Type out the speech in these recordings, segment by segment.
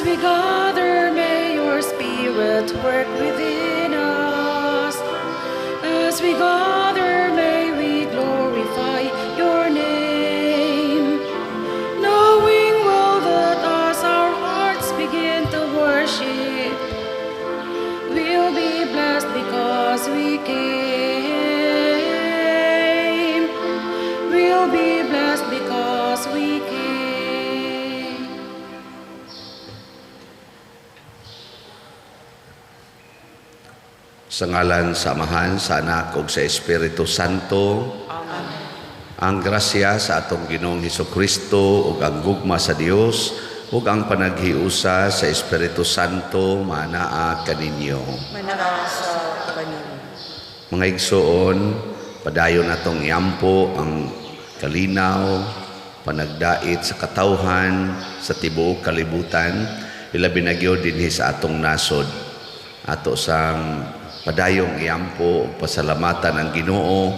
As we gather, may your Spirit work within us. As we gather, may we glorify your name. Knowing well that as our hearts begin to worship, we'll be blessed because we came. We'll be blessed because we came. Sa ngalan sa Amahan, sa Anak ug sa Espiritu Santo. Amen. Ang grasya sa atong Ginoong Hesukristo ug ang gugma sa Dios ug ang panaghiusa sa Espiritu Santo manaa kaninyo. Manaa sa kanimo. Mga igsoon, padayon natong iampo ang kalinaw, panagdait sa katawhan sa tibuok kalibutan, ilabi na gyud dinhi sa atong nasod. Ato sang padayong iampo ug pasalamatan ang Ginoo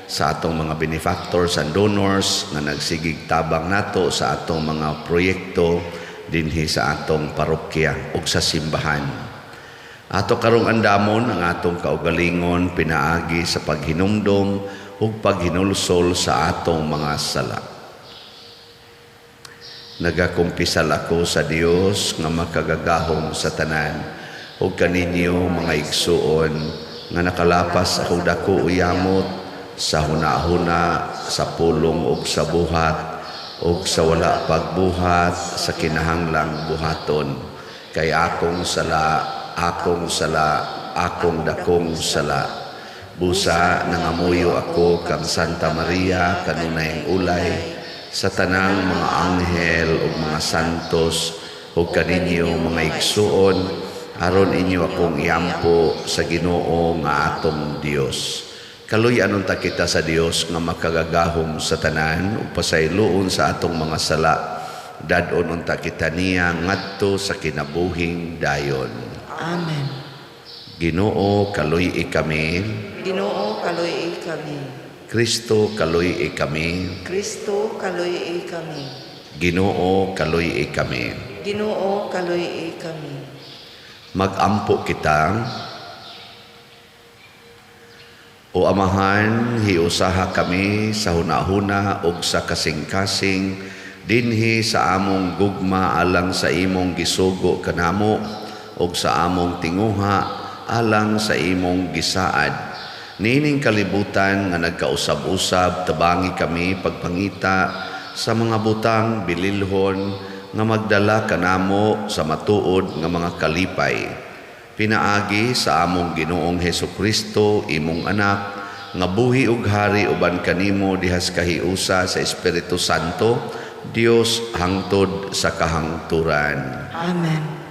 sa atong mga benefactors and donors nga nagsigig tabang nato sa atong mga proyekto dinhi sa atong parokya ug sa simbahan. Ato karong andamon ang atong kaugalingon pinaagi sa paghinumdom ug paghinulsol sa atong mga sala. Nagakumpisal ako sa Dios nga makagagahom sa tanan ug kaninyo mga igsuon nga nakalapas ako dako uyamot sa hunahuna, sa pulong ug sa buhat ug sa wala pagbuhat sa kinahanglang buhaton, kay akong sala, akong sala, akong dakong sala. Busa nangamuyo ako kang Santa Maria kanunayng ulay, sa tanang mga anghel ug mga santos ug kaninyo mga igsuon, aron inyo akong iampo sa Ginoo nga atong Dios. Kaluy-an unta kita sa Dios nga makagagahom sa tanan ug pasayloon sa atong mga sala. Dad-on unta kita niya ngadto sa kinabuhing dayon. Amen. Ginoo, kaluy-i kami. Ginoo, kaluy-i kami. Kristo, kaluy-i kami. Kristo, kaluy-i kami. Ginoo, kaluy-i kami. Ginoo, kaluy-i kami. Magampo kita. O Amahan, hiusaha kami sa hunahuna ug sa kasing-kasing dinhi sa among gugma alang sa imong gisugo kanamo ug sa among tinguha alang sa imong gisaad. Niining kalibutan nga nagkausab-usab, tabangi kami pagpangita sa mga butang bililhon nga magdala kanamo sa matuod nga mga kalipay. Pinaagi sa among Ginoong Hesukristo, imong anak, nga buhi ug hari uban kanimo dihas kahiusa sa Espiritu Santo, Dios hangtod sa kahangturan. Amen.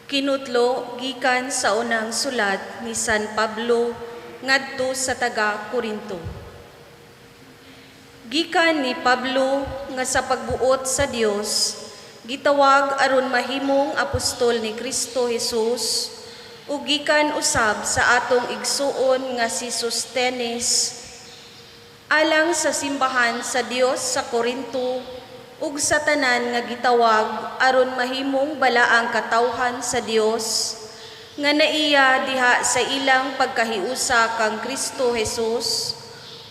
Kinutlo gikan sa unang sulat ni San Pablo ngadto sa taga Korinto. Gikan ni Pablo nga sa pagbuot sa Dios gitawag aron mahimong apostol ni Kristo Jesus ug gikan usab sa atong igsuon nga si Sostenes alang sa simbahan sa Dios sa Korinto ug sa tanan nga gitawag aron mahimong balaang katawhan sa Dios nga naiya diha sa ilang pagkahiusa kang Kristo Jesus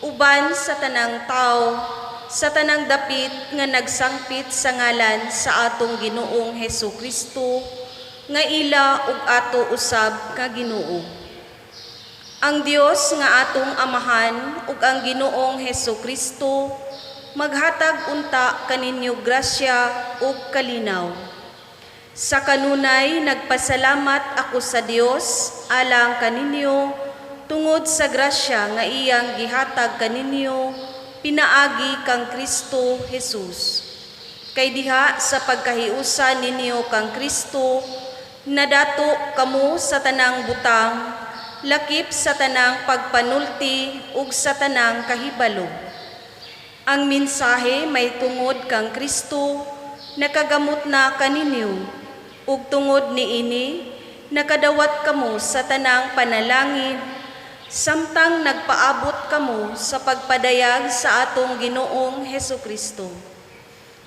uban sa tanang tawo sa tanang dapit nga nagsangpit sa ngalan sa atong Ginoong Hesus Kristo nga ila ug ato usab ka Ginoo. Ang Dios nga atong Amahan ug ang Ginoong Hesus Kristo maghatag unta kaninyo grasya ug kalinaw. Sa kanunay nagpasalamat ako sa Dios alang kaninyo tungod sa grasya nga iyang gihatag kaninyo pinaagi kang Kristo Jesus. Kay diha sa pagkahiusa ninyo kang Kristo nadato kamo sa tanang butang, lakip sa tanang pagpanulti ug sa tanang kahibalo. Ang mensahe may tungod kang Kristo nakagamot na kaninyo, ug tungod niini Nakadawat kamo sa tanang panalangin samtang nagpaabot kamo sa pagpadayag sa atong Ginoong Hesukristo.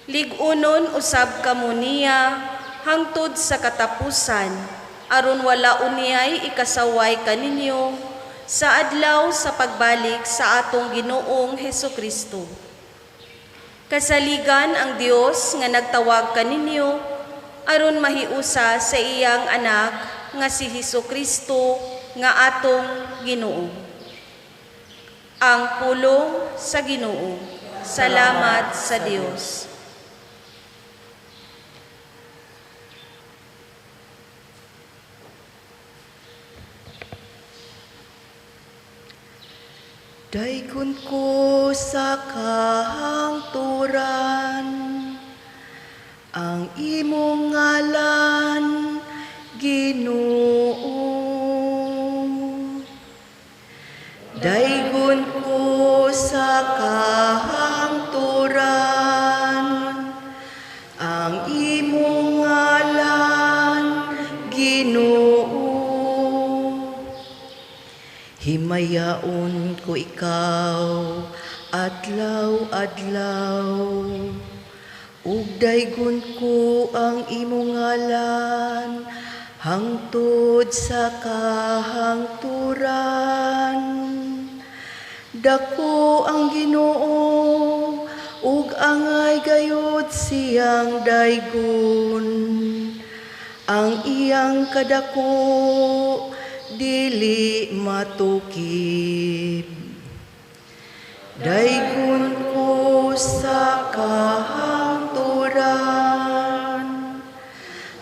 Lig-unon usab kamo niya hangtod sa katapusan, aron wala unyay ikasaway kaninyo sa adlaw sa pagbalik sa atong Ginoong Hesukristo. Kasaligan ang Dios nga nagtawag kaninyo aron mahiusa sa iyang anak nga si Hesukristo nga atong Ginoo. Ang pulong sa Ginoo. Salamat sa Dios. Daygon ko sa kahangturan ang imong ngalan, Ginoo. Daygon ko sa kahangturan ang imong ngalan, Ginoo. Himayaon ko ikaw adlaw-adlaw, ug daygon ko ang imong ngalan hangtod sa kahangturan. Dako ang Ginoo ug angay gayud siyang daygon. Ang iyang kadako dili matukib. Daygon ko sa kahangturan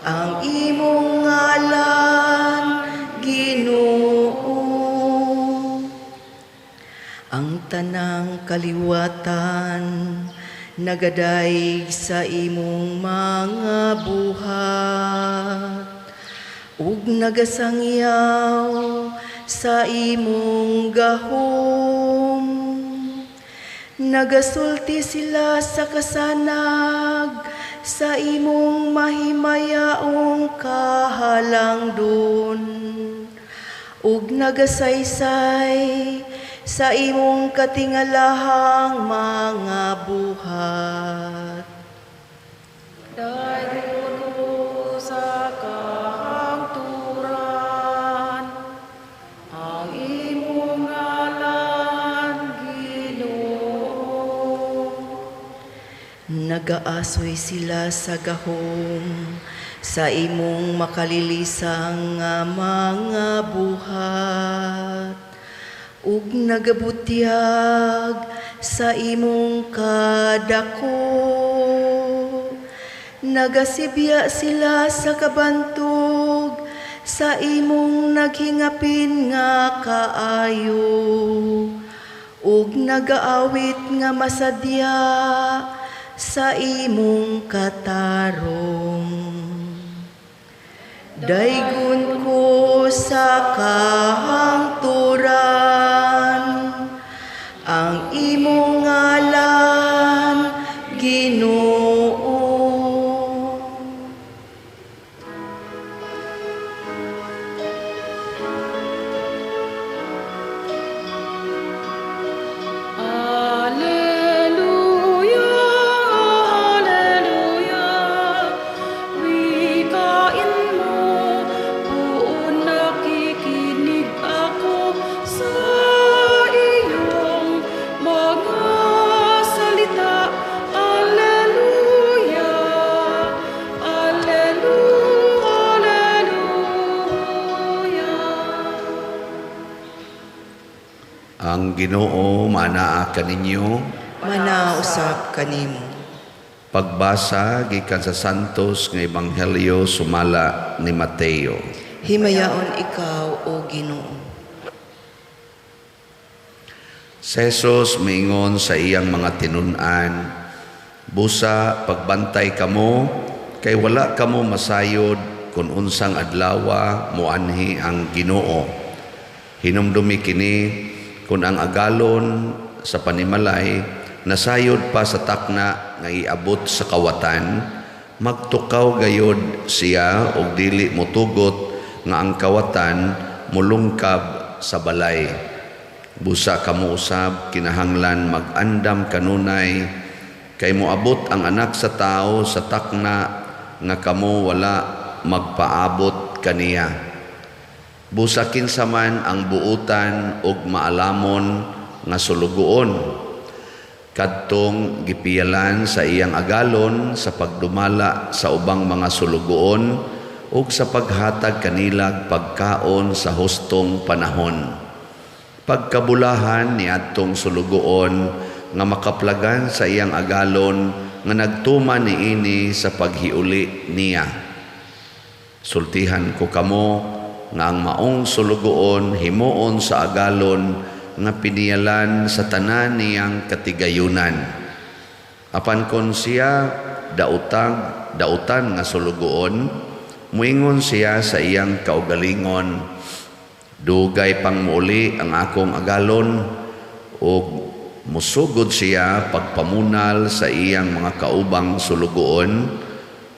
ang imong ngalan, Ginoo. Ang tanang kaliwatan nagadayeg sa imong mga buhat ug nagasangyaw sa imong gahom. Nagasulti sila sa kasanag sa imong mahimayaong kahalangdon ug nagasaysay sa imong katingalahang mga buhat. Daygon ko sa kahangturan ang imong ngalan, Ginoo. Nagaasoy sila sa gahom sa imong makalilisang nga mga buhat ug nagabutyag sa imong kadako. Nagasibya sila sa kabantog sa imong naghingapin nga kaayo ug nagaawit nga masadya sa imong katarong. Daygon ko sa kahangturan ang imong ngalan, Ginoo. Alleluia, Alleluia. Wikain mo, buon nakikinig ako sa iyong mga salita. Alleluia, Alleluia, Alleluia. Ang Ginoo manaa kaninyo. Manausap kanimo. Pagbasa gikan sa Santos nga Ebanghelyo sumala ni Mateo. Himayaon ikaw, o Ginoo. Si Jesus miingon sa iyang mga tinun-an, "Busa pagbantay kamo kay wala kamo masayod kung unsang adlawa moanhi ang Ginoo. Hinumdumi kini, kung ang agalon sa panimalay nasayod pa sa takna nga iabot sa kawatan, magtukaw gayod siya og dili motugot nga ang kawatan mulungkab sa balay. Busa kamo usab kinahanglan mag-andam kanunay, kay moabot ang Anak sa Tawo sa takna nga kamo wala magpaabot kaniya. Busa kinsa man ang buutan ug maalamon nga sulugoon, kadtong gipiyalan sa iyang agalon sa pagdumala sa ubang mga sulugoon ug sa paghatag kanilag pagkaon sa hustong panahon. Pagkabulahan ni adtong sulugoon nga makaplagan sa iyang agalon nga nagtuman niini sa paghiuli niya. Sultihan ko kamo nga ang maong sulugoon himuon sa agalon nga piniyalan sa tanan niyang katigayunan. Apan kon siya dautan nga sulugoon, muingon siya sa iyang kaugalingon, "Dugay pang muuli ang akong agalon," ug musugod siya pagpamunal sa iyang mga kaubang sulugoon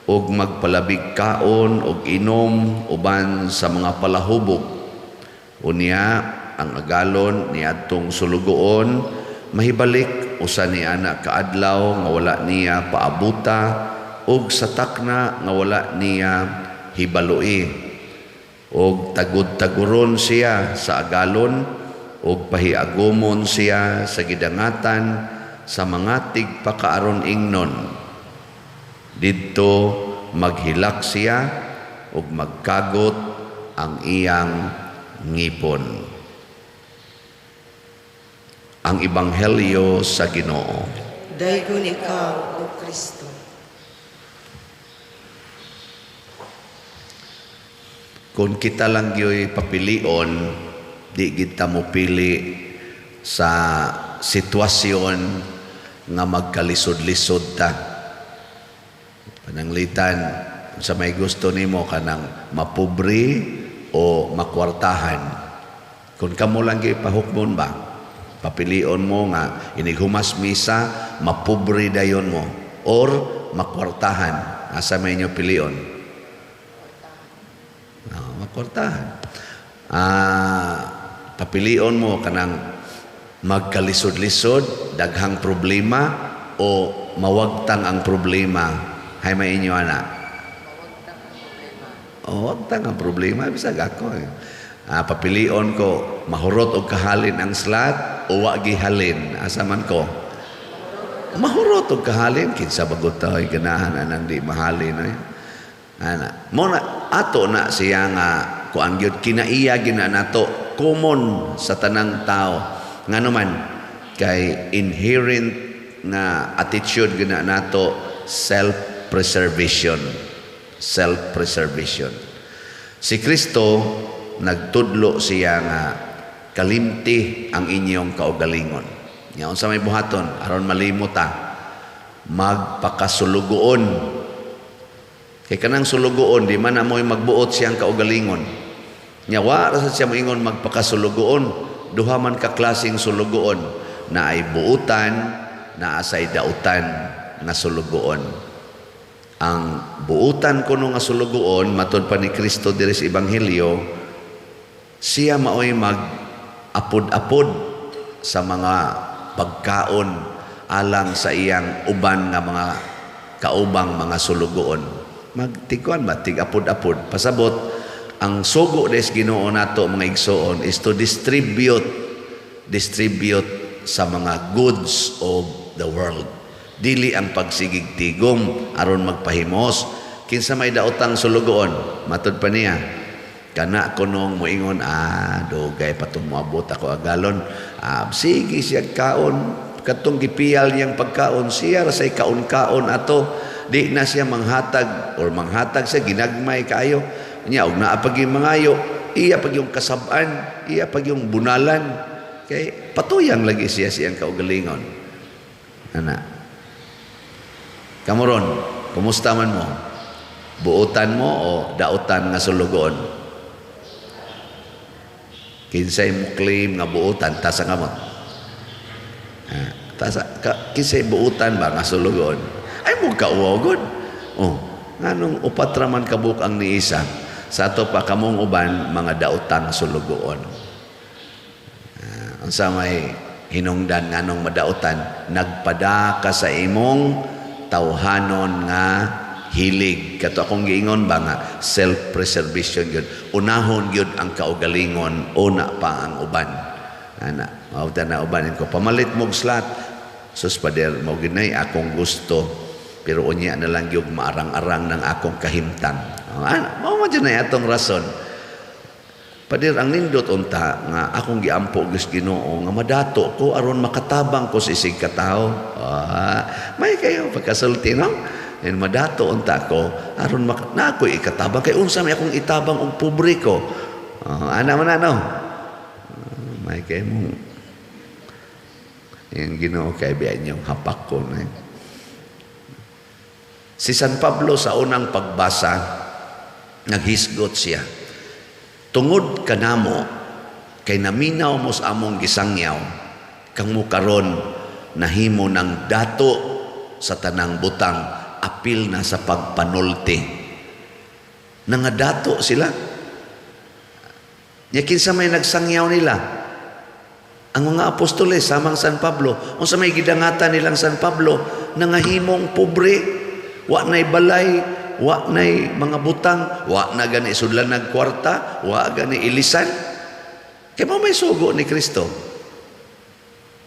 ug magpalabig kaon ug inom uban sa mga palahubog. Unya ang agalon niadtong sulugoon mahibalik usa ni ana kaadlaw nga wala niya paabuta ug sa takna nga wala niya hibaloi, ug tagud-taguron siya sa agalon ug pahiagomon siya sa gidangatan sa mga tigpakaaron ingnon. Didto maghilak siya ug magkagot ang iyang ngipon. Ang Ebanghelyo sa Ginoo. Daygon ikaw, O Kristo. Kung kita lang gyoy papilion, di kita mo pili sa sitwasyon nga magkalisod-lisod ta. Pananglitan, sa may gusto nimo kanang mapobre o makwartahan. Kung kamo lang gyud pahukmon ba, papilion mo nga inighumas misa, mapobre dayon mo or makwartahan. Asa may inyo pilion? No, makwartahan. Papilion mo kanang magkalisod-lisod, daghang problema o mawagtang ang problema. Hay may inyo ana. O wagtang ang problema bisag ako eh. Papilion ko mahurot og kahalin ang slat o wa gihalin. Asa man ko? Mahurot og kahalin, kinsa bagot tao'y ganahan anang di mahalin eh. Ana, mo na ato na siya nga kuan gyud kinaiya gina nato, common sa tanang tao. Ngano man kay inherent nga attitude gina nato, self-preservation. Self-preservation. Si Kristo nagtudlo siya nga kalimti ang inyong kaugalingon. Nya unsa may buhaton aron malimot ta? Magpakasulugoon. Kay kanang sulugoon di man amoy magbuot siyang kaugalingon. Nya wa ra sad siya moingon magpakasulugoon. Duha man ka klaseng sulugoon, na ay buutan, naa say dautan nga sulugoon. Ang buutan kuno nga sulugoon, matud pa ni Kristo diri sa Ebanghelyo, siya maoy mag-apod-apod sa mga pagkaon alang sa iyang uban nga mga kaubang mga sulugoon. Magtiguan ba tig-apod-apod. Pasabot ang sugo des Ginoo nato mga igsoon is to distribute sa mga goods of the world. Dili ang pagsigig tigom aron magpahimos. Kinsa may daotang sulugoon, matud pa niya kana kunong moingon, dugay pa tong moabot ako agalon, sige siya kaon katong gipiyal niyang pagkaon, siya ra say kaon-kaon ato, di na siya manghatag or manghatag siya ginagmay kaayo niya, og naa pag yung mangayo, iya pag yung kasab-an, iya pag yung bunalan, kay patuyang lagi siya siyang kaugalingon. Ana, kamoron, kumusta man mo? Buotan mo o dautan nga sulugoon? Kinsay mo claim nga buotan, tasa kamot. Tasa ka, kinsay buotan ba nga sulugoon? Ay mo kauwaw gud. Oh, nganong upat ra man kabuk ang niisa. Sa ato pa kamong uban mga daotang sulugoon. Unsa may hinungdan nganong madaotan? Nagpada ka sa imong tawhanon nga hilig. Kato akong giingon ba nga self-preservation gyud. Unahon gyud ang kaugalingon, una pa ang uban. Ana, mao na uban ko pamalit mog slot. Sus pader, mao gyud nay akong gusto. Pero unya na lang gyud maarang-arang ng akong kahimtang. Oh, ana, mao man gyud nay atong rason. Pader, ang nindot unta nga akong giampo gyud Ginoo nga madato ko aron makatabang ko sa isig katawo. Ah, may kayo pagkasulti, no? And madato unta ko aron na ako'y ikatabang kay unsa may akong itabang og pobre ko. Ana man ano? May kayo mo. Yung Ginoo kay biyan yung hapak ko na. Si San Pablo sa unang pagbasa naghisgot siya. Tungod kanamo kay naminaw mo sa among gisangyaw, kang mo karon nahimo ng dato sa tanang butang, apil na sa pagpanulti. Nangadato sila. Nya kinsa may nagsangyaw nila? Ang mga apostoles samang San Pablo. Unsa may gidangatan nilang San Pablo? Nangahimong pobre, wa nay balay, wa nay mga butang, wa na gani sudlan nagkwarta, wa gani ilisan. Kay mao may sugo ni Kristo.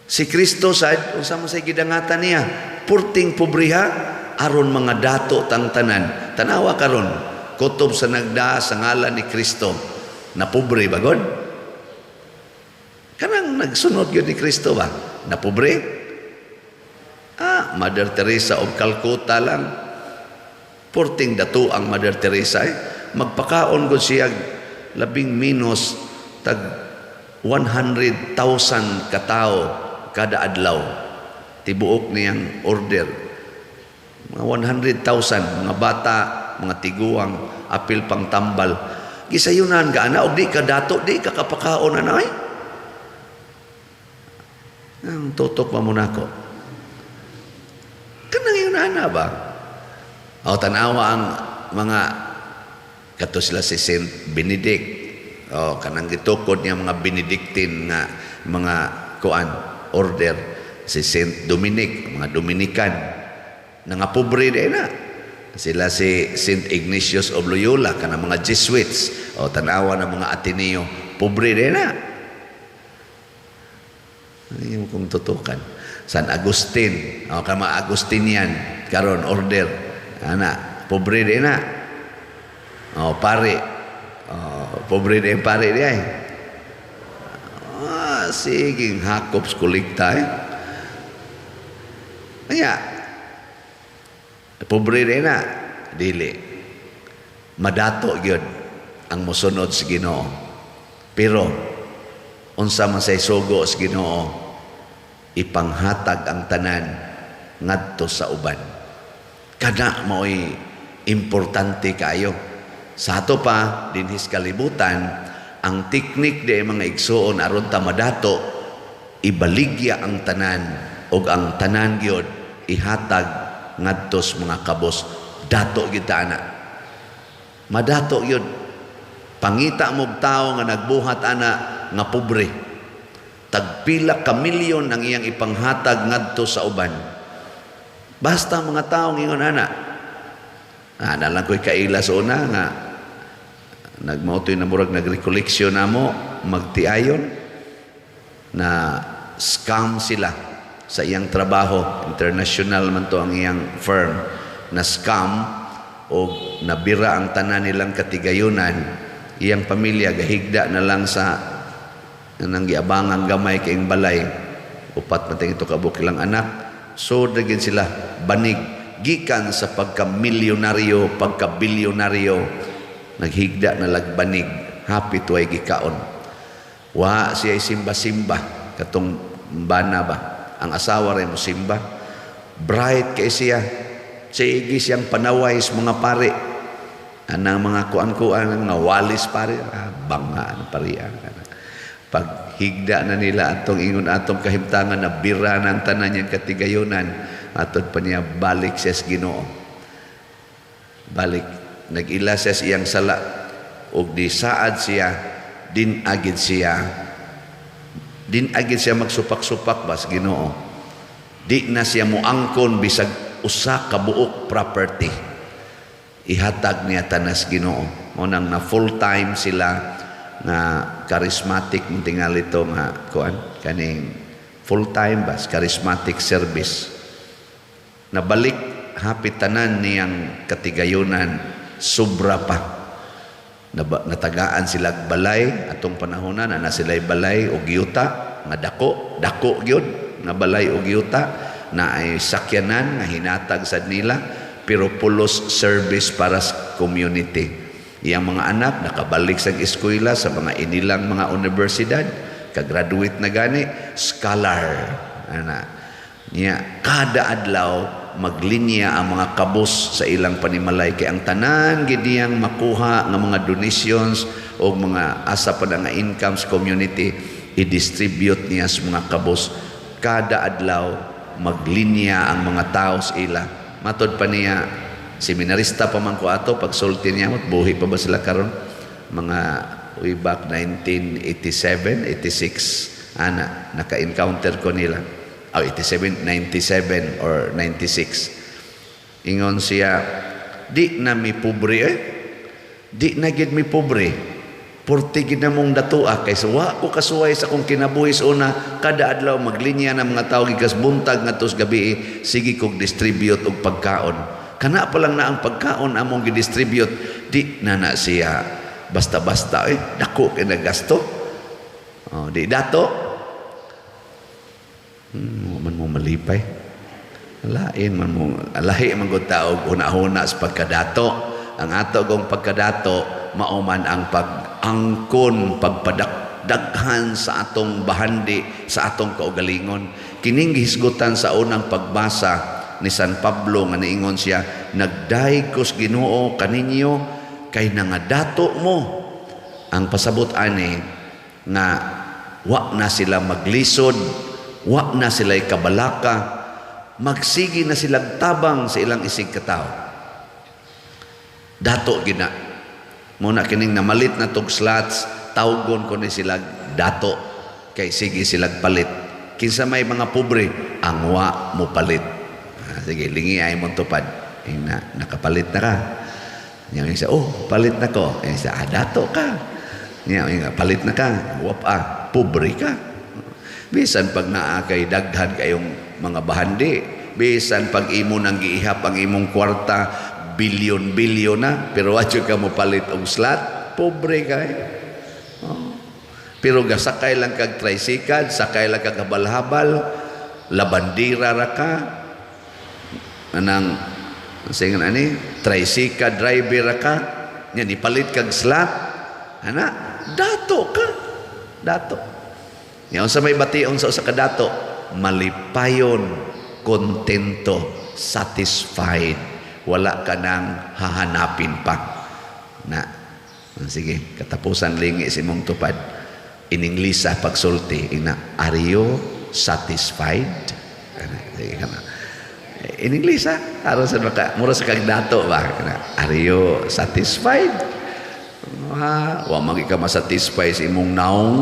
Si Kristo sad unsa man say gidangatan niya? Purting pobriha aron mga dato tang tanan. Tanawa karon, kutob sa nagdaa sa ngalan ni Kristo na pobre bagod. Kanang nagsunod gyud ni Kristo ba? Na pobre? Ah, Mother Teresa of Calcutta lang. Purting dato ang Mother Teresa eh. Magpakaon gud siya labing minus tag 100,000 katao kada adlaw. Tibuok niyang order. Mga 100,000 mga bata, mga tiguang, apil pang tambal. Gisayunan ka ana og di ka dato, di ka kapakaon ana ay. Ang tutok pa mo nako. Kanang yun ana ba? O tanawa ang mga kato sila si Saint Benedict. O kanang gitukod niya mga Benedictine nga mga kuan order, si Saint Dominic, mga Dominican. Nga pobre din na. Sila si Saint Ignatius of Loyola, kanang mga Jesuits. O tanawa ng mga Ateneo, pobre din na. Ano yung kung tutukan? San Agustin, o kama Agustinian, karon order. Ana, pobre din na. O pare. O, pobre din pare di ay. Ah, sige, hakop kulikta eh. Kaya, pobre din na. Dili. Madato gyud ang mosunod sa Ginoo. Pero, unsa man say sugo sa Ginoo, ipanghatag ang tanan ngadto sa uban. Kana mao'y importante kaayo. Sa ato pa dinhis kalibutan, ang teknik di mga igsuon aron ta madato, ibaligya ang tanan og ang tanan gyud ihatag ngadto sa mga kabos. Dato gyud ta ana. Madato gyud. Pangita mo'g tawo nga nagbuhat ana nga pobre. Tagpila ka milyon ang iyang ipanghatag ngadto sa uban. Basta mga tawo ngingon ana. Ah, na lang ko'y kaila sa una nga nagmautoy na murag nag-recollection na mo magtiayon na scam sila sa iyang trabaho. International man to ang iyang firm. Na scam o nabira ang tanan nilang katigayunan. Iyang pamilya gahigda na lang sa nang giabangang gamay kaing balay. Upat man ito kabuok ilang anak. So dagin sila banig gikan sa pagka-milyonaryo, pagka-bilyonaryo, naghigda na lagbanig, hapit way gikaon. Wa siya simba-simba katong bana ba. Ang asawa rin mo simba. Bright kay siya. Sige siyang panaway sa mga pare. Anang mga kuan-kuan, mga walis pare, ah, banga ang pare. Pag higda na nila atong ingon atong kahimtangan na bira ng tanan niyang katigayunan, atod pa niya balik siya sa Ginoo. Balik, nag-ila siya sa iyang sala. Ug di saad siya, din agid siya magsupak-supak bas Ginoo. Di na siya muangkon bisag usa ka buok property. Ihatag niya tanas Ginoo. Mao nang na full time sila nga charismatic mong tingali to nga kuan, kaning full time bas charismatic service. Nabalik hapit tanan niyang katigayunan, sobra pa. Natagaan sila balay atong panahonan na sila'y balay og yuta nga dako dako gyud nga balay og yuta na ay sakyanan nga hinatag sad nila, pero pulos service para sa community. Iyang mga anak nakabalik sa eskwela sa mga inilang mga universidad, kagraduate na gani, scholar ana niya. Kada adlaw maglinya ang mga kabos sa ilang panimalay kay ang tanan gid niyang makuha nga mga donations o mga asa pa na nga income sa community, i-distribute niya sa mga kabos. Kada adlaw maglinya ang mga tao sa ila. Matod pa niya, seminarista pa man ko ato pagsulti niya, buhi pa ba sila karon, mga way back 1987, 86 ana, naka-encounter ko nila. Oh, 87, 97 or 96. Ingon siya, "Di na mi pobre eh. Di na gid mi pobre. Purti gid na mong datua kay wa ko kasuway sa akong kinabuhi sa una, kada adlaw maglinya ng mga tao gikas buntag ngadto sa gabi, sige kog distribute og pagkaon. Kana pa lang na ang pagkaon among gi-distribute, di na na siya basta-basta eh, dako kay nagasto." Oh, di dato. Man mo malipay. Lain man mo, lahi man gud ta og huna-huna sa pagkadato. Ang ato gong pagkadato mao man ang pag-angkon, pagpadaghan sa atong bahandi, sa atong kaugalingon. Kining gihisgutan sa unang pagbasa ni San Pablo nga niingon siya, "Nagdayeg kos Ginoo kaninyo kay nangadato mo." Ang pasabot ani nga wa na sila maglisod, wa na sila kabalaka, magsige na silang tabang sa ilang isig katawo. Dato gina. Muna kining namalit na tog slots, tawgon ko ni sila dato kay sige silang palit. Kinsa may mga pobre ang wa mo palit? Ah, sige, lingi ay mong tupad. Ina, "Nakapalit na ka?" Nya isa, "Oh, palit na ko." Isa, "Ah, dato ka." Nya, "Palit na ka." "Wa pa." "Pobre ka." Bisan pag naa kay daghan kayong mga bahandi, bisan pag imo nang giihap ang imong kwarta, bilyon-bilyon na, pero wa ka mo palit og slot, pobre ka eh. Oh. Pero gasakay lang kag tricycle, sakay lang kag habal-habal, labandira ra ka, anang singan ani, tricycle driver ra ka, nya nipalit kag slot, ana, dato ka. Dato. Nya unsa may bation sa usa ka dato? Malipayon, kontento, satisfied. Wala ka nang hahanapin pa. Na, sige, katapusan, lingi si mong tupad. In Englisa pagsulti, ina, "Are you satisfied?" Ana, sige ka na. In English ha, aron sa maka, mura sa kag dato ba? Ana, "Are you satisfied?" Ha, wa man ka masatisfy sa imong naong.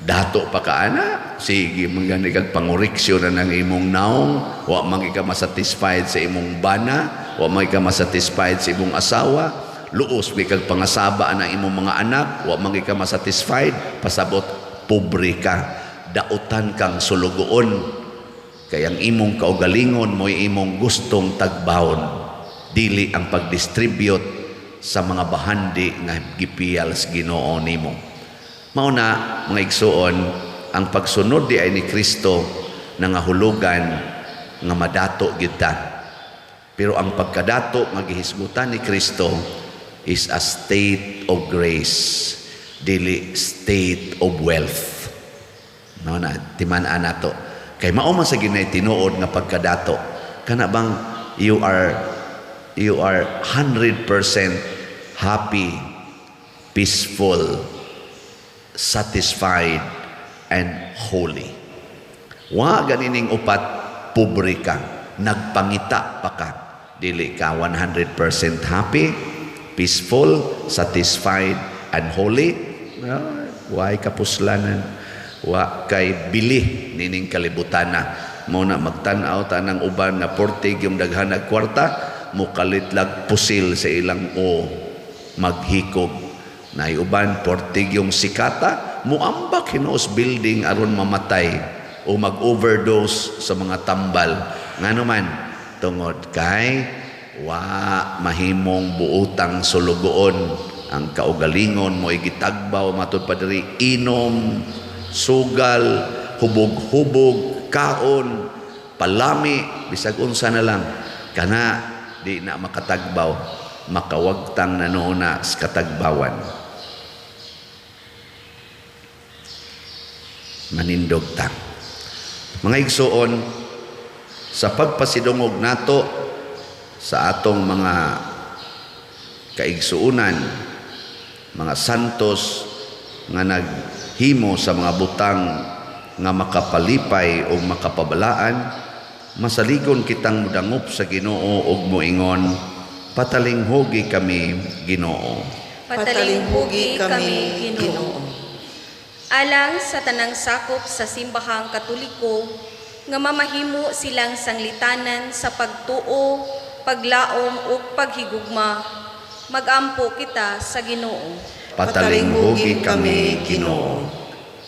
Dato pa ka ana, sige man gani kag pangoreksyon na ng imong naong, wa man ka masatisfied sa imong bana, wa man ka masatisfied sa imong asawa, luos mi kag pangasaba ang imong mga anak, wa man ka masatisfied, pasabot pobre ka, dautan kang sulugoon. Kay ang imong kaugalingon mo'y imong gustong tagbawon, dili ang pagdistribute sa mga bahandi nga gipiyal sa Ginoo nimo. Mao na, mga igsuon, ang pagsunod di ay ni Kristo nangahulugan nga madato gyud ta. Pero ang pagkadato nga gihisgutan ni Kristo is a state of grace, dili state of wealth. Mao na timan-an nato. Kay mao man sa ginay tinuod nga pagkadato. Kana bang you are 100% happy, peaceful, satisfied, and holy. Wa ganining upat, pobre ka, nagpangita pa ka. Dili ka 100% happy, Peaceful, satisfied, and holy. Ah, way kapuslanan. Wa kay bili nining kalibutana. Mao na magtan-aw tanang uban nga portig yung daghan og kwarta, mukalit lag pusil sa ilang o maghikog. Nay uban portig yung sikata, muambak hinuos building aron mamatay o mag-overdose sa mga tambal. Ngano man, tungod kay wa mahimong buotang sulugoon ang kaugalingon mo gitagbaw matud pa diri, inom, sugal, hubog-hubog, kaon, palami, bisag unsa na lang kana, di na makatagbaw, makawagtang na noona sa katagbawan. Manindog ta, mga igsuon, sa pagpasidungog nato sa atong mga kaigsuunan, mga santos nga naghimo sa mga butang nga makapalipay o makapabalaan, masaligon kitang mudangop sa Ginoo ug moingon, "Patalinghugi kami, Ginoo." Patalinghugi kami, Ginoo. Alang sa tanang sakop sa Simbahang Katoliko nga mamahimo silang sanglitanan sa pagtuo, paglaom ug paghigugma, magampo kita sa Ginoo. Patalinghugi kami, Ginoo.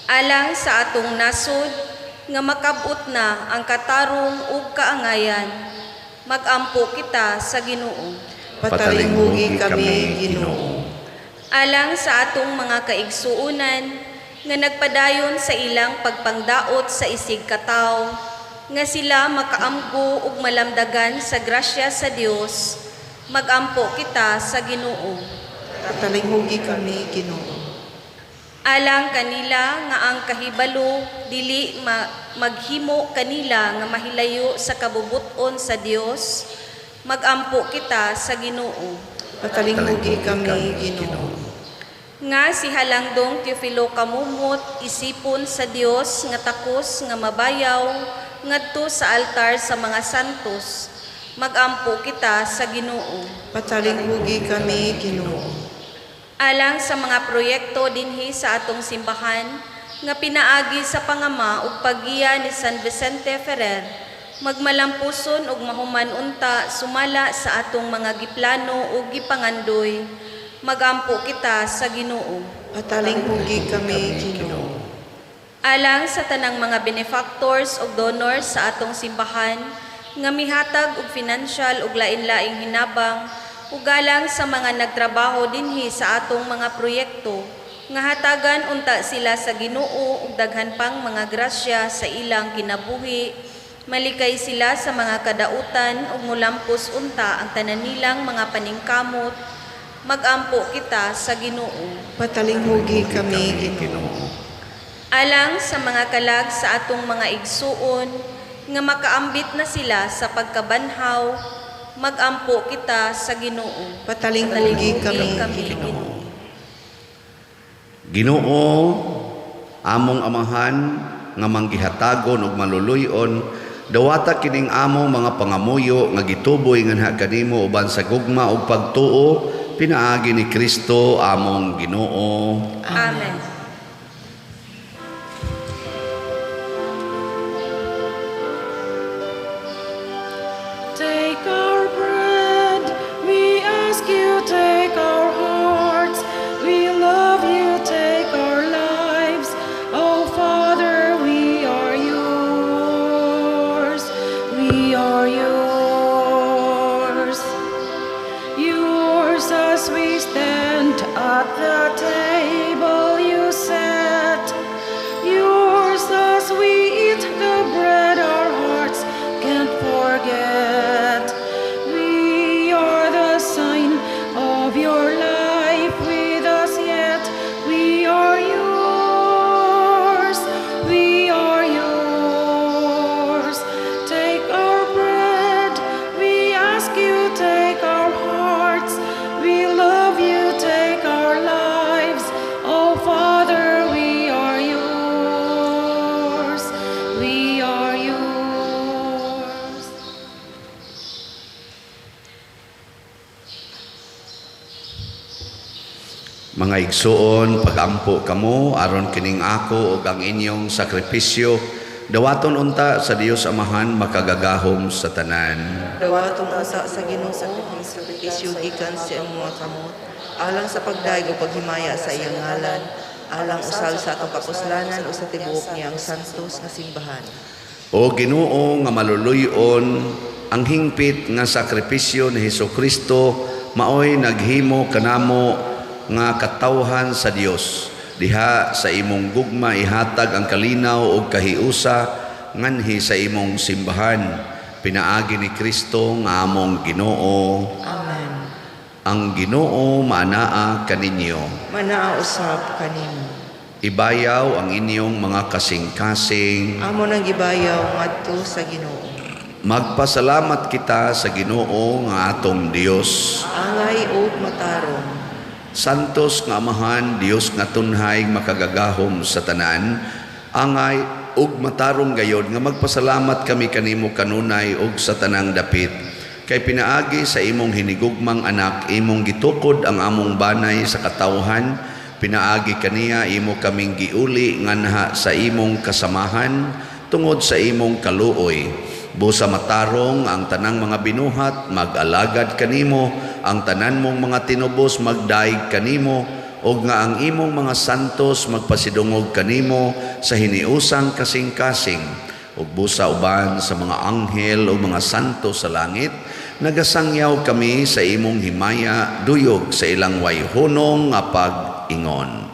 Alang sa atong nasod nga makab-ot na ang katarong ug kaangayan, magampo kita sa Ginoo. Patalinghugi kami, Ginoo. Alang sa atong mga kaigsuonan nga nagpadayon sa ilang pagpangdaot sa isig katawo, nga sila makaamgo ug malamdagan sa grasya sa Dios, magampo kita sa Ginoo. Patalinghugi kami, Ginoo. Alang kanila nga ang kahibalo dili maghimo kanila nga mahilayo sa kabubuton sa Dios, magampo kita sa Ginoo. Patalinghugi kami, Ginoo. Nga si Halangdong Teofilo Camomot isipon sa Dios nga takos nga mabayaw ngadto sa altar sa mga santos, magampo kita sa Ginoo. Patalinghugi kami, Ginoo. Alang sa mga proyekto dinhi sa atong simbahan nga pinaagi sa pangama ug paggiya ni San Vicente Ferrer, magmalampuson ug mahuman unta sumala sa atong mga giplano ug gipangandoy, magampo kita sa Ginoo. Patalinghugi kami, Ginoo. Alang sa tanang mga benefactors ug donors sa atong simbahan nga mihatag og financial ug lain-laing hinabang, ug alang sa mga nagtrabaho dinhi sa atong mga proyekto, nga hatagan unta sila sa Ginoo ug daghan pang mga grasya sa ilang kinabuhi, malikay sila sa mga kadautan ug mulampos unta ang tanan nilang mga paningkamot, magampo kita sa Ginoo. Patalinghugi kami, Ginoo. Alang sa mga kalag sa atong mga igsuon nga makaambit na sila sa pagkabanhaw, magampo kita sa Ginoo. Patalinghugi kami, Ginoo. Ginoo, among Amahan nga manggihatagon ug maluluy-on, dawata kining among mga pangamuyo nga gituboy nganha kanimo uban sa gugma ug pagtuo pinaagi ni Kristo among Ginoo. Amen. Take our bread, we ask you, take our hearts. We love you, take our lives. Oh Father, we are yours. We are yours. Yours as we stand at the table. You Mga igsuon, pagampo kamo aron kining ako ug ang inyong sakripisyo dawaton unta sa Dios Amahan makagagahom sa tanan. Dawaton unta sa Ginoo ang sakripisyo gikan sa imong mga kamot, alang sa pagdayeg ug paghimaya sa iyang ngalan, alang usab sa atong kapuslanan ug sa tibuok niyang santos nga simbahan. O Ginoo nga maluluy-on, ang hingpit nga sakripisyo ni Hesukristo maoy naghimo kanamo nga katawhan sa Dios. Diha sa imong gugma ihatag ang kalinaw ug kahiusa nganhi sa imong simbahan. Pinaagi ni Kristo nga among Ginoo. Amen. Ang Ginoo maanaa kaninyo. Manaa usab kanimo. Ibayaw ang inyong mga kasing-kasing. Amo nang gibayaw ngadto sa Ginoo. Magpasalamat kita sa Ginoo nga atong Dios. Angay ug matarong. Santos nga Amahan, Dios nga tunhay makagagahom sa tanan, angay ug matarong gayod nga magpasalamat kami kanimo kanunay ug sa tanang dapit. Kay pinaagi sa imong hinigugmang anak, imong gitukod ang among banay sa katawhan, pinaagi kaniya imo kaming giuli nganha sa imong kasamahan tungod sa imong kaluoy. Busa matarong ang tanang mga binuhat, mag-alagad kanimo, ang tanan mong mga tinubos magdaig kanimo, ug nga ang imong mga santos magpasidungog kanimo sa hiniusang kasing-kasing. Ug busa uban sa mga anghel o mga santo sa langit, nagasangyaw kami sa imong himaya, duyog sa ilang wayhunong nga pag-ingon.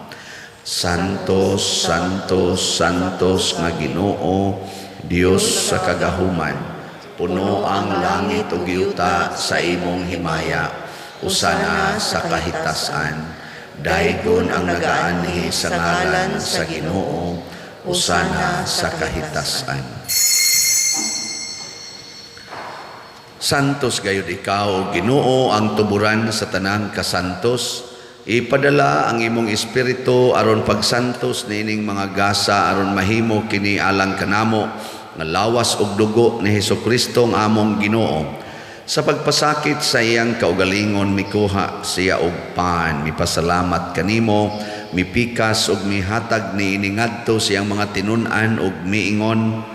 Santos, Santos, Santos nga Ginoo, Dios sa kagahuman, puno ang langit ug yuta sa imong himaya, usana sa kahitasan. Daygon ang nagaanhi sa ngalan sa Ginoo, usana sa kahitasan. Santos gayud ikaw, Ginoo, ang tuburan sa tanang kasantos. Ipadala ang imong espiritu aron pagsantos niining mga gasa aron mahimo kini alang kanamo nga lawas ug dugo ni Hesukristo ang among Ginoo. Sa pagpasakit sa iyang kaugalingon mikuha siya og pan, mipasalamat kanimo, mipikas ug mihatag niini ngadto sa iyang mga tinun-an ug miingon,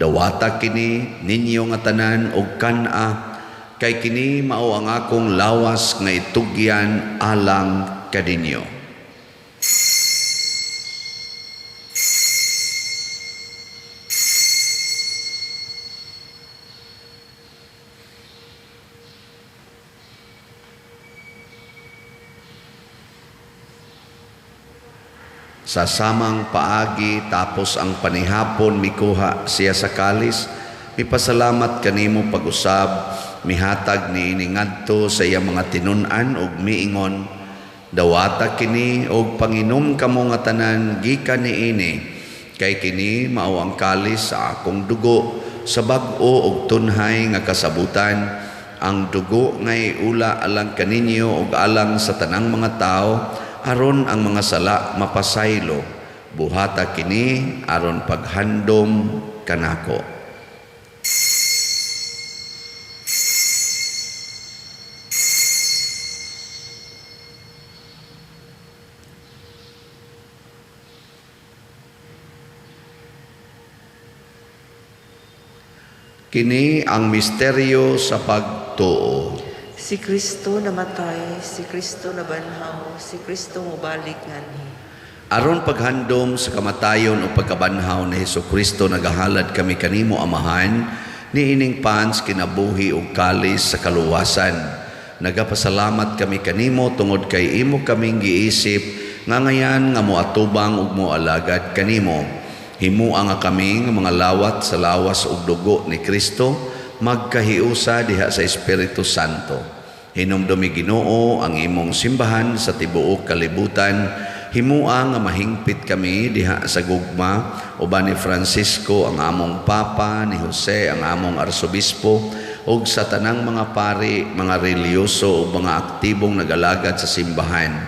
dawata kini ninyo nga tanan og kan-a, kay kini mao ang akong lawas nga itugyan alang kaninyo. Sa samang paagi tapos ang panihapon mikuha siya sa kalis, mipasalamat kanimo pag-usab, mihatag niini ngadto sa iyang mga tinun-an ug miingon, dawata kini og panginom kamo nga tanan gikan niini, kay kini mao ang kalis sa akong dugo sa bag-o ug tunhay nga kasabutan, ang dugo nga iula alang kaninyo ug alang sa tanang mga tawo, aron ang mga sala mapasaylo. Buhata kini aron paghandom kanako. Kini ang misteryo sa pagtuo. Si Kristo namatay, si Kristo nabanhaw, si Kristo mobalik nganhi. Aron paghandom sa kamatayon o pagkabanhaw ni Hesukristo, nagahalad kami kanimo Amahan, niining pans kinabuhi ug kalis sa kaluwasan. Nagapasalamat kami kanimo tungod kay imo kaming giisip nga ngayan nga moatubang ug moalagad kanimo. Himua nga kami nga mga lawat sa lawas ug dugo ni Kristo, magkahiusa diha sa Espiritu Santo. Hinumdumi Ginoo ang imong simbahan sa tibuok kalibutan. Himua nga mahingpit kami diha sa gugma uban ni Francisco ang among Papa, ni Jose ang among Arsobispo, ug sa tanang mga pari, mga relihiyoso ug mga aktibong nagalagad sa simbahan.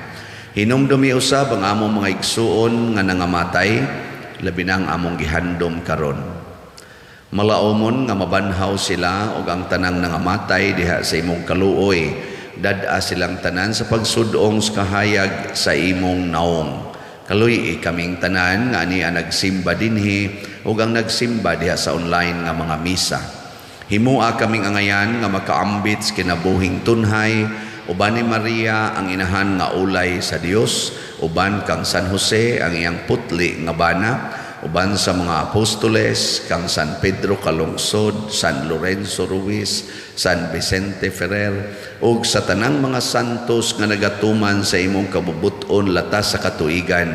Hinumdumi usab ang among mga igsuon nga nangamatay, labi na ang among gihandom karon. Malaomon nga mabanhaw sila ug ang tanang nangamatay diha sa imong kaluoy. Dad-a silang tanan sa pagsudong sa kahayag sa imong naong. Kaluy-i kaming tanan nga ania nagsimba dinhi ug ang nagsimba diha sa online nga mga misa. Himua kaming angayan nga makaambit sa kinabuhing tunhay uban ni Maria, ang inahan nga ulay sa Dios, uban kang San Jose, ang iyang putli nga bana, uban sa mga apostoles, kang San Pedro Calungsod, San Lorenzo Ruiz, San Vicente Ferrer, ug sa tanang mga santos nga nagatuman sa imong kabubuton latas sa katuigan.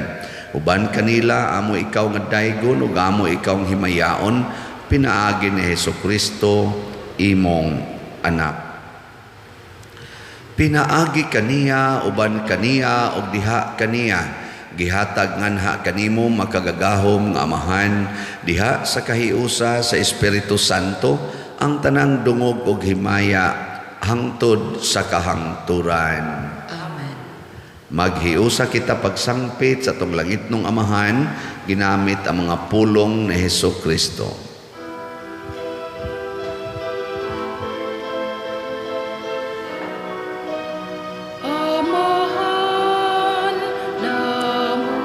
Uban kanila, amo ikaw nga daygon ug amo ikaw nga himayaon pinaagi ni Hesus Kristo, imong anak. Pinaagi kaniya, uban kaniya, ug diha kaniya, gihatag nganha kanimo makagagahom nga Amahan diha sa kahiusa sa Espiritu Santo ang tanang dungog ug himaya hangtod sa kahangturan. Amen. Maghiusa kita pagsangpit sa atong langitnong Amahan ginamit ang mga pulong ni Hesus Kristo. Amahan namo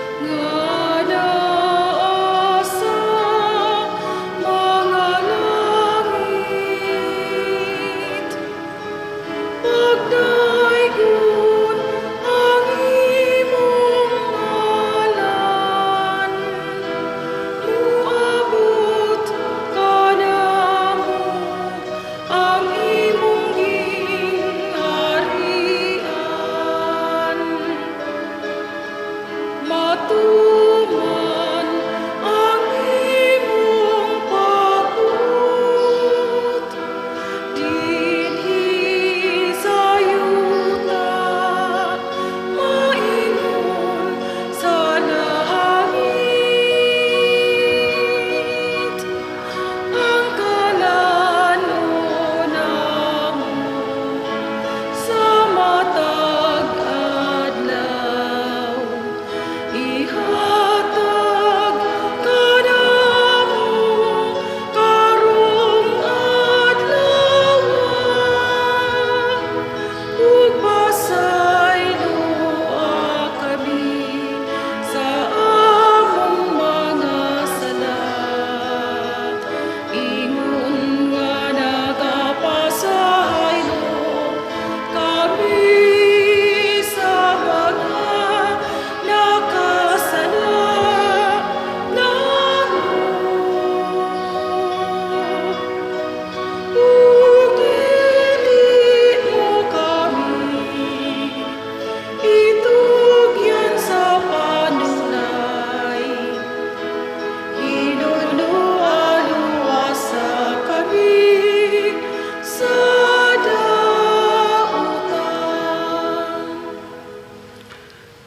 nga naa sa mga langit, pagdaygon ang imong ngalan, muabot kanamo ang imong gingharian, matuman ang imong pagbuot dinhi sa yuta maingon sa langit. Ang kalanon namo sa matag adlaw ihatag kanamo karong adlaw ug pasayloa kami sa among mga sala ingon nga nagapasaylo kami sa mga nakasala namo, ug dili mo kami itugyan sa panulay, hinunoa luwasa kami sa dautan.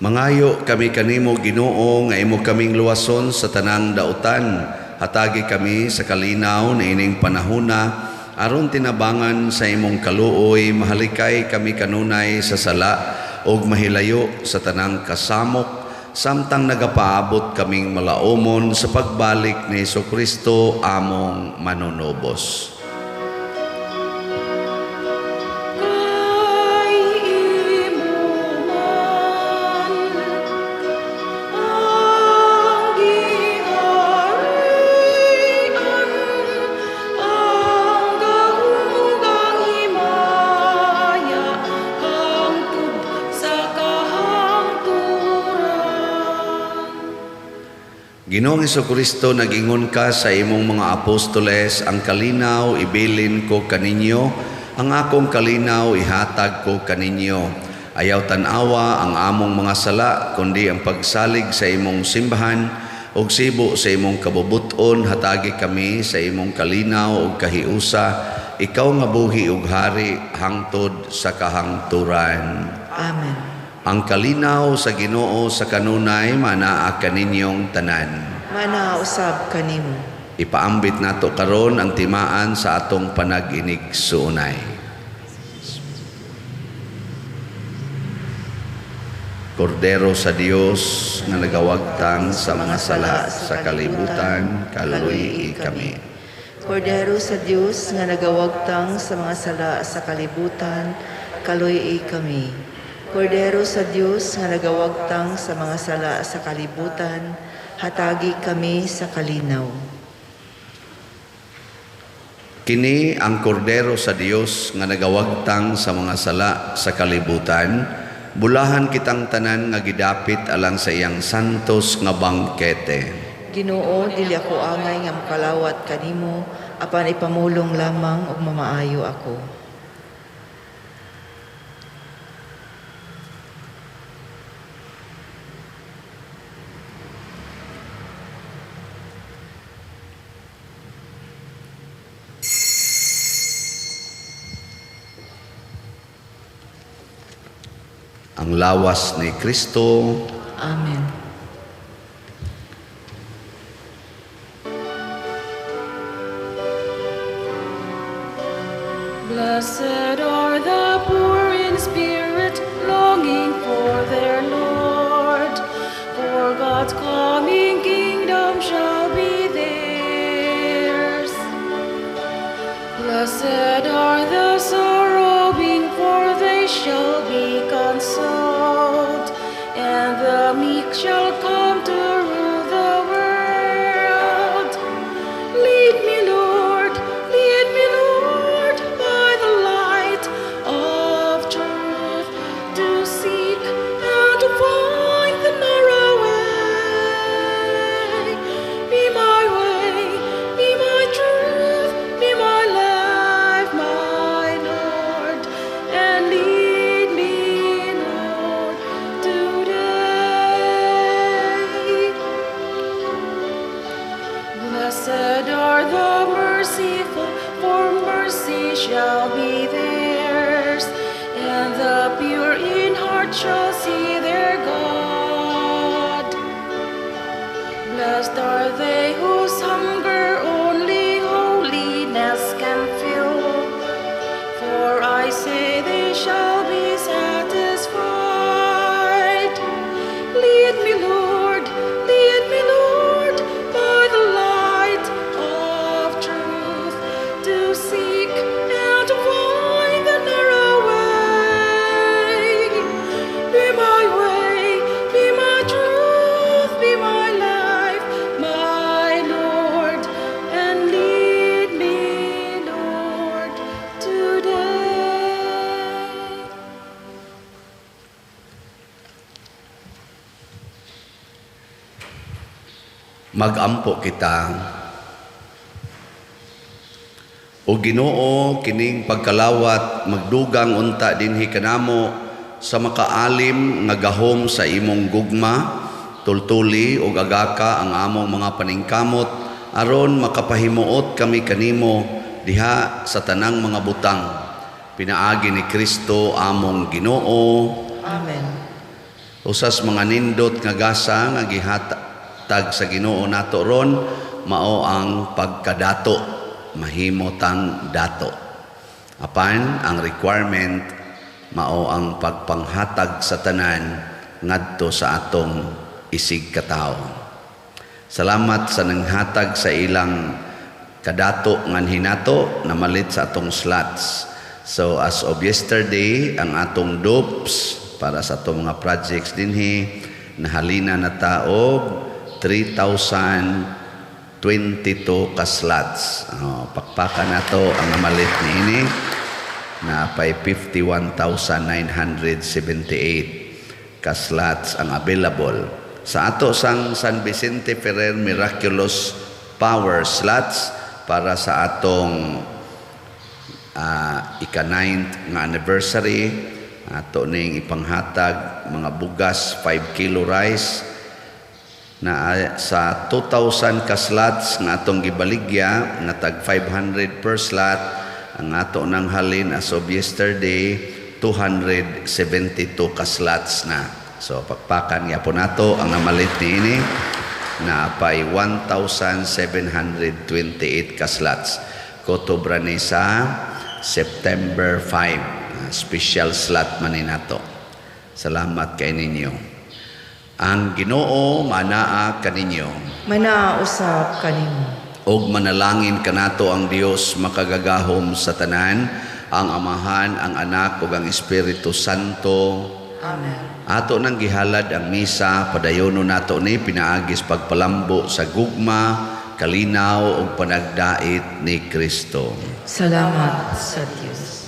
Mangayo kami kanimo, Ginoo, nga imo kaming luwason sa tanang dautan. Hatagi kami sa kalinaw na ining panahona aron tinabangan sa imong kaluoy mahalikay kami kanunay sa sala ug mahilayo sa tanang kasamok samtang nagapaabot kaming malaumon sa pagbalik ni Kristo among manunubos. Kay imo man ang gingharian, ang gahom ug ang himaya hangtod sa kahangturan. Ginoong Kristo, nag-ingon ka sa imong mga apostoles, "Ang kalinaw ibilin ko kaninyo, ang akong kalinaw ihatag ko kaninyo." Ayaw tan-awa ang among mga sala, kundi ang pagsalig sa imong simbahan, ug sibo sa imong kabubuton, hatagi kami sa imong kalinaw ug kahiusa, ikaw nga buhi ug hari hangtod sa kahangturan. Amen. Ang kalinaw sa Ginoo sa kanunay manaa kaninyong tanan. Manaa usab kanimo. Ipaambit nato karon ang timaan sa atong panag-inig-suunay. Kordero sa Dios nga nagawagtang sa mga sala sa kalibutan, kaluy-i kami. Kordero sa Dios nga nagawagtang sa mga sala sa kalibutan, kaluy-i kami. Kordero sa Dios nga nagawagtang sa mga sala sa kalibutan, hatagi kami sa kalinaw. Kini ang kordero sa Dios nga nagawagtang sa mga sala sa kalibutan, bulahan kitang tanan nga gidapit alang sa iyang santos nga bangkete. Ginoo, dili ako angay nga makalawat kanimo, apan ipamulong lamang ug mamaayo ako. Ang lawas ni Kristo. Amen. Blessed are the poor in spirit, longing for their Lord, for God's coming kingdom shall be theirs. Blessed are the sorrowing, for they shall be consoled, and the meek shall come to rule the world. Lead me, Lord, lead me, Lord, by the light of truth, to seek and to find the narrow way. Be my way, be my truth, be my life, my Lord, and lead me, Lord, today. Blessed are the merciful, for mercy shall be theirs, and the pure in heart shall see their God. Blessed are they whose hunger only holiness can fill, for I say they shall be satisfied. Lead me, Lord, lead me, Lord, by the light of truth, to seek and to find the narrow way. Be my way, be my truth, be my life, my Lord, and lead me, Lord, today. Magampo kita. O Ginoo, kining pagkalawat magdugang unta dinhi kanamo sa makaalim nga gahom sa imong gugma, tultuli og agaka ang among mga paningkamot aron makapahimuot kami kanimo diha sa tanang mga butang. Pinaagi ni Kristo among Ginoo. Amen. Usas mga nindot nga gasa nga gihatag sa Ginoo nato ron mao ang pagkadato, mahimo tang dato. Apan ang requirement mao ang pagpanghatag sa tanan ngadto sa atong isig katawo. Salamat sa nanghatag sa ilang kadato ngan hinato namalit sa atong slots. So as of yesterday, ang atong dupes para sa atong mga projects dinhi nahalina na ta og 3,022 ka slots. Oh, pakpakan nato ang namalit niini na pay 51,978 ka slots ang available. Sa ato sang San Vicente Ferrer Miraculous Power Slots para sa atong ika-9th nga anniversary, ato ning ipanghatag mga bugas 5 kilo rice na sa 2,000 ka slots nga atong gibaligya nga tag 500 per slot. Ang ato nang halin as of yesterday 272 ka slots na. So pakpakan gyapon nato ang namalit niini na pay 1,728 ka slots. Kotobra ni sa September 5. Special slot man ni nato. Salamat kay ninyo. Ang Ginoo manaa kaninyo. Manaa usab kanimo. Og manalangin kanato ang Dios makagagahom sa tanan, ang Amahan, ang Anak ug ang Espiritu Santo. Amen. Ato nang gihalad ang misa, padayono nato ni pinaagis pagpalambo sa gugma, kalinaw ug panagdait ni Kristo. Salamat sa Dios.